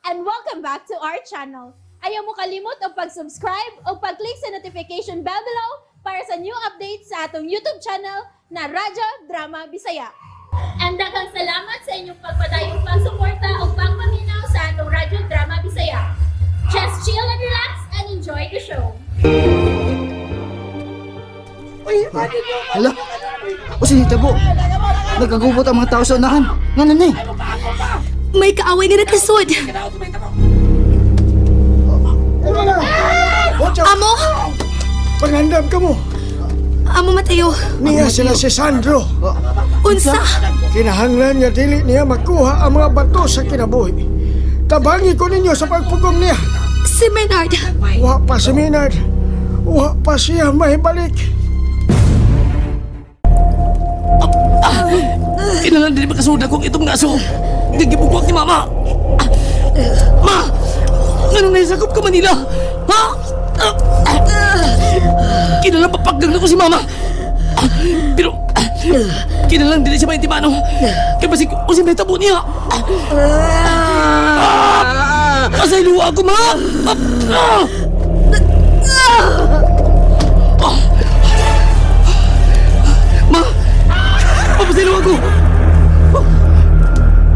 And welcome back to our channel. Ayaw mo kalimot og pag-subscribe o pag-click sa notification bell below para sa new updates sa atong YouTube channel na Radyo Drama Bisaya. And daghang salamat sa inyong pagpadayong pagsuporta o pagpaminaw sa atong Radyo Drama Bisaya. Just chill and relax and enjoy the show. Hala? O sinitabo? Nagkagubot ang mga tao sa unahan. Nga na ni? May kaaway nga nagkasod. Amo! Pangandam ka mo. Amo Mateo, Niya sila si Sandro. unsa? Kinahanglan nga dili niya makuha ang mga bato sa kinabuhi. Tabangi ko ninyo sa pagpugong niya. Si Maynard. Wa pa si Maynard. Wa pa siya mahibalik. Kailangan din makasuod akong itong aso. Nagibugwak ni Mama. Ma! Anong naisakop ka Manila? Ha? Kailangan papaggang na ko si Mama. Pero, kailangan din siya maintimano. Kaya basig, o si Meta niya. Pasaylo ako, Ma! Ma! Papasaylo ako!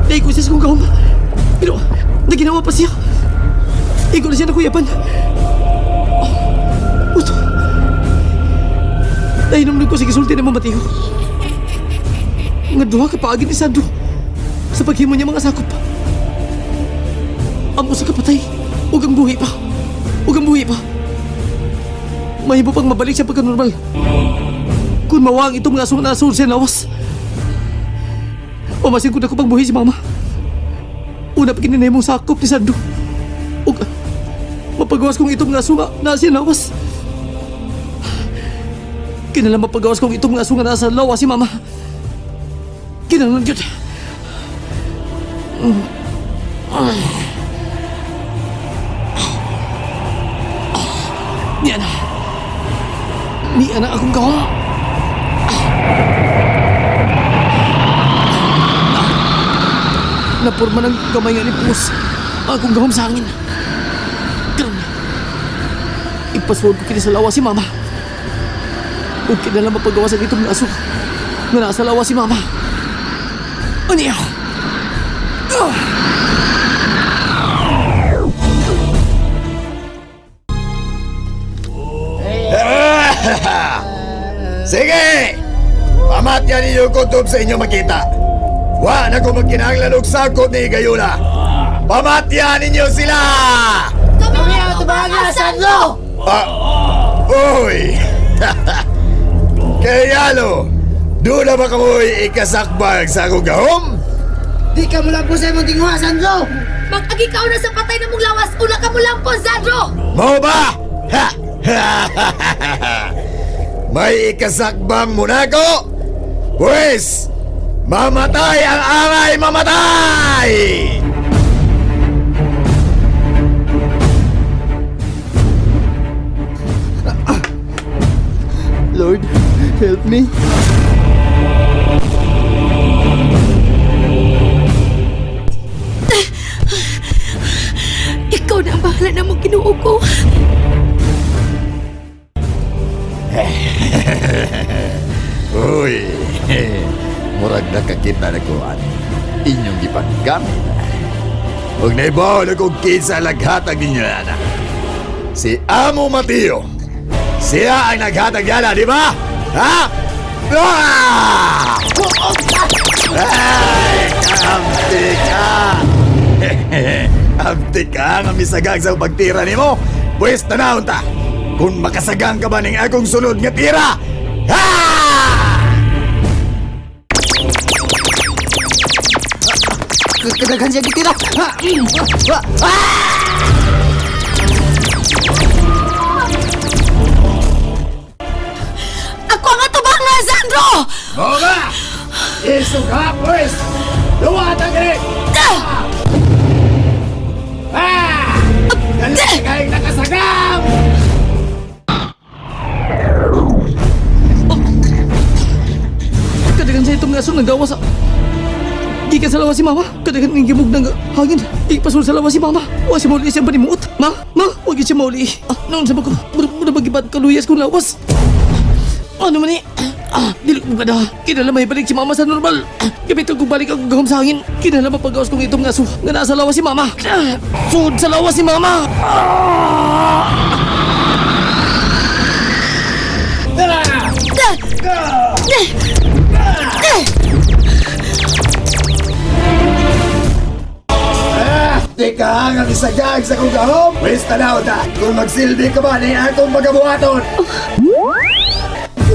Naigo siya sa kong gahom. Pero, naginawa pa siya. Igo na siya nakuyapan. Oh, gusto. Nahinom ko sa gisulti ng Mateo. Nga duha ka paagin ni Sandro sa paghimo niya mga sakop. Ang usa ka patay, ug ang buhi pa. Ug ang buhi pa. Mahimo pang mabalik siya pagka-normal. Kung mawang itong mga asong nasa siya lawas. Pamasin ko na ko pagbuhi si Mama. Una pa kininay mong sakop ni Sandro. Ug mapagawas kong itong nga aso nga nasa lawas. Kinala mapagawas kong itong nga aso nga nasa lawas si Mama. Kinahanglan yun. Niya na. Niya na akong gahom. Napurma ng gamay nga ni Pus. Akong gahom sa hangin. Karon, ipasuod ko kini sa lawa si Mama. Ug kinala mapagawasan itong aso nga nasa lawa si Mama. Ano niya? Sige! Pamatya ninyo kutob sa inyo makita. Wa na ko magkinahanglan og sakop ni Higayula. Pamatya ninyo sila! Kami ang tubangan, Sandro! Ah, uy! Kayalo, doon na ba kamoy ikasakbag sa akong gahom? Di ka mo lang po sa imong tinguha, Sandro! Mag-agi ka una sa patay na mong lawas, una ka mo lang po, Sandro! Mo ba? Ha! May ikasakbang munako? Pwes, mamatay ang angay mamatay! Lord, help me. Ikaw na ang bahala na mong Ginoo ko. Uy, murag nakakita na ko ani. Inyong gipanggamit. Huwag na ibaw na kung kinsa naghatag ninyo ana. Si Amo Mateo. Siya ang naghatag yana, di ba? Ha? Ah! Ay, kaamti ka! Amti ka nga misagang sa pagtira nimo. Pwes tanawon ta. Kung makasagang ka ba ning akong sunod nga tira? Ha! Kadaghan siya gitira! Ha! Mm! Ah! Ah! Ako ang atubangan, Sandro! Boga! Isuka, pues! Luwata gani! Ah! Dali kayong nakasagang! Kadagan sa itong aso nagawa sa... Gikan sa lawas si mama. Kadagan ng gimog ng hangin. Ipasol sa lawas si mama. Wa si mauli siyang panimuot. Ma, ma, wag yun siya mauli. Ah, noon sa ko. Muna magibat kaluyas kong lawas. Ano man eh? Ah, dili ko kada. Kinala may balik si mama sa normal. Ah, Gamiton kong balik ang gahom sa hangin. Kinala mapagawas kong itong aso nga nasa lawas si mama. Ah, Sud sa lawas si mama. Ah! Di ka ang isagag sa kong gahom! Pwes tanaw ta! Kung magsilbi ka ba ni akong pagabuhaton!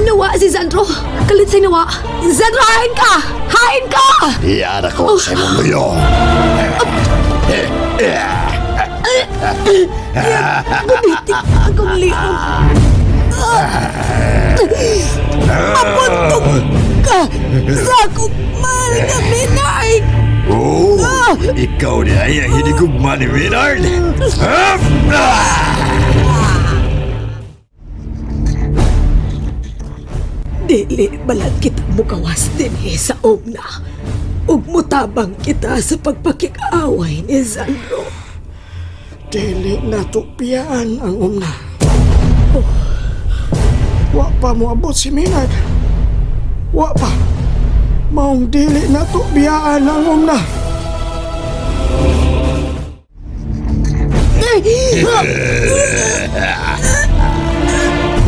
Nawa si Zandro. Kalit sa nawa. Zandro, hain ka! Hain ka! Iyara ko sa imong luyo! Gumitik akong liog. Mapuntog ka sa akong mahal na Maynard! Oh, ikaw ni ay ang hinigugma ni Maynard! Hup! Ah! Dili balat kita mukawas dinhi sa umna. Ug mutabang kita sa pagpakig-away ni Zandro. Dili na tupiyaan ang umna. Wa pa moabot si Maynard. Wa pa. Maong dili na tupiyaan ang umna.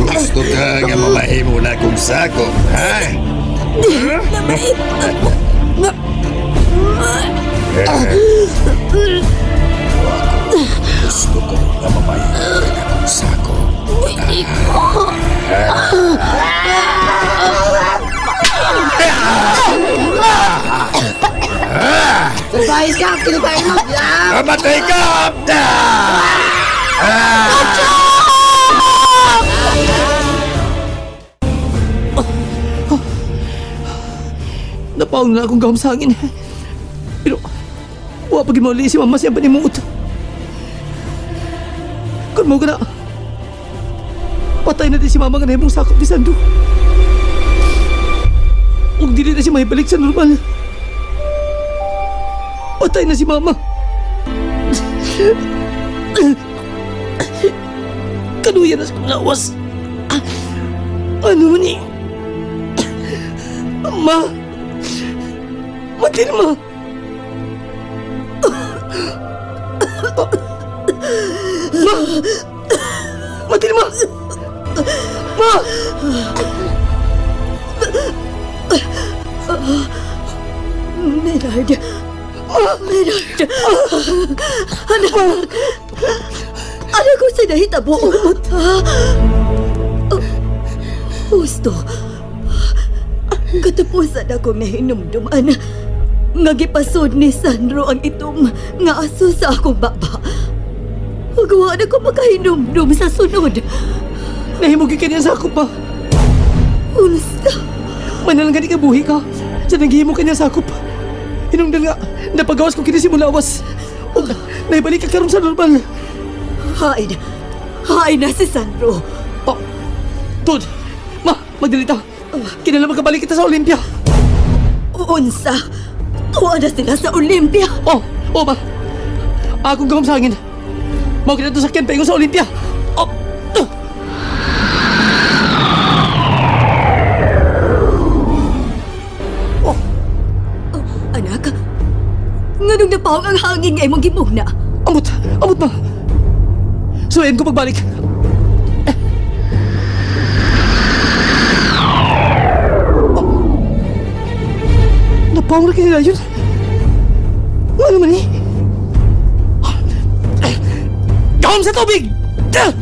Gusto ka nga mamahimo na kong sakop, ha? Gusto ko nga mamahimo na kong sakop. Salbahis ka! Kinitayin mo! Mamatay ka! Ah! Napaong na akong gahom sa hangin. Pero, wa pa mauli si mama siyang panimuot. Kung mo ka na, patay na din si mama nga nahimong sakop ni Sando. Ug dili na siya mahibalik sa normal. Patay na si mama. Kaluyan na sa lawas. Ano man eh? Ma! Matilma! Ma! Matilma! Ma! Maynard! Maynard! Anak! Anak ko sa nahitabo! Husto. Katapusan ako nahinumduman nga gipasod ni Sandro ang itom nga aso sa akong baba. Magawa na ko makahinumdum sa sunod. Nahimog ka niya sa ako pa. Unsa? Manalang gani ka buhi ka. Sa naghihimo ka niya sakop. Hinungdan nga, napagawas ko kini si Mulawas. Ug naibalik ka karon sa normal. Hain. Hain na si Sandro. Oh, Tod! Ma! Magdalita! Kinala magkabalik kita sa Olympia! Unsa? Tuwa na sila sa Olympia. Oh! Oh, ma! Akong gahom sa hangin. Mao kita to sakyan paingon sa Olympia. Oh! Oh! Anak, nganong napawag ang hangin nga imong gimugna? Amot! Amot ma! Suwayan ko pagbalik. Eh. Oh. Napawag na kanila yun. Ano man eh? Eh. Gahom sa tubig! Ah!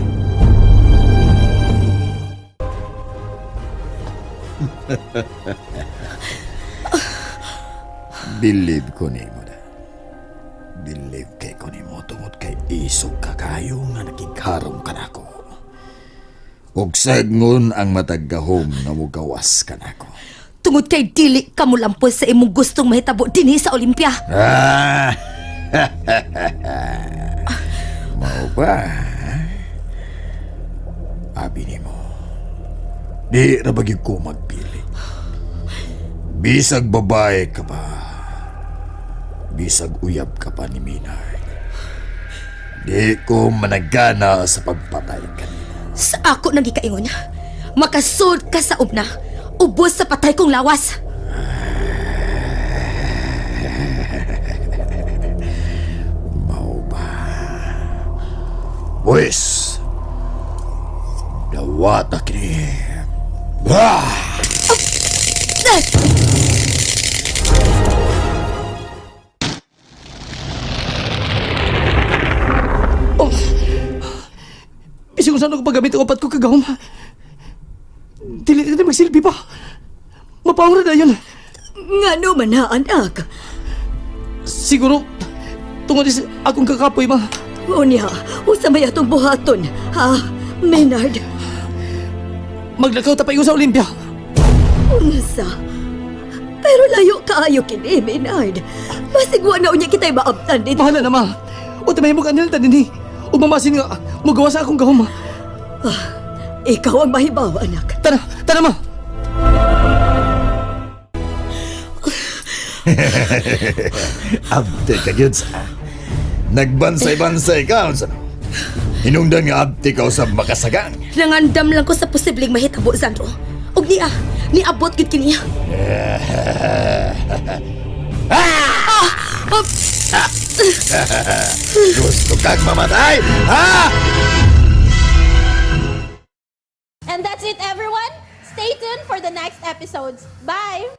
Believe ko nimo na. Believe kay ko nimo tungod kay isog ka kayo nga nakigharong ka nako. Ug sagngon ang matag gahom nga mugawas ka nako. Tungod kay dili ka mulampos sa imong gustong mahitabo dinhi sa Olympia. Ah! Mao ba? ha? Abi nimo. Di ra ba gyud ko magpili. Bisag babae ka ba? Bisag uyab ka pa ni Maynard. Di ko managana sa pagpatay kanimo. Sa ako nang gikaingon, makasud ka sa ubna, ubos sa patay kong lawas. Mao ba? Pwes, dawata kini. Ah! Oh! Bisag kung saan ako paggamit ang upat ko kagahom. Dili na magsilbi pa. Mapawra na yun. Ngano man na, anak? Siguro, tungod is akong kakapoy ma. Unya, usa may atong buhaton, ha, Maynard? Maglakaw ta paingon sa Olympia. Unsa? Pero layo kaayo kini, Maynard. Basig wa na unya kita'y maabtan dito. Bahala na ma. O tamay mo kanil tanin ni. Umamasin nga, mugawa sa akong gahom. Ikaw ang mahibaw, anak. Tara, tara ma. Abte ka gyud sa. Nagbansay-bansay ka unsa. Hinungdan nga abte ka usab makasagang. Nangandam lang ko sa posibleng mahitabo, Sandro. Ug niya, niabot gid kini. Gusto kag mamatay? Ha? And that's it, everyone. Stay tuned for the next episodes. Bye!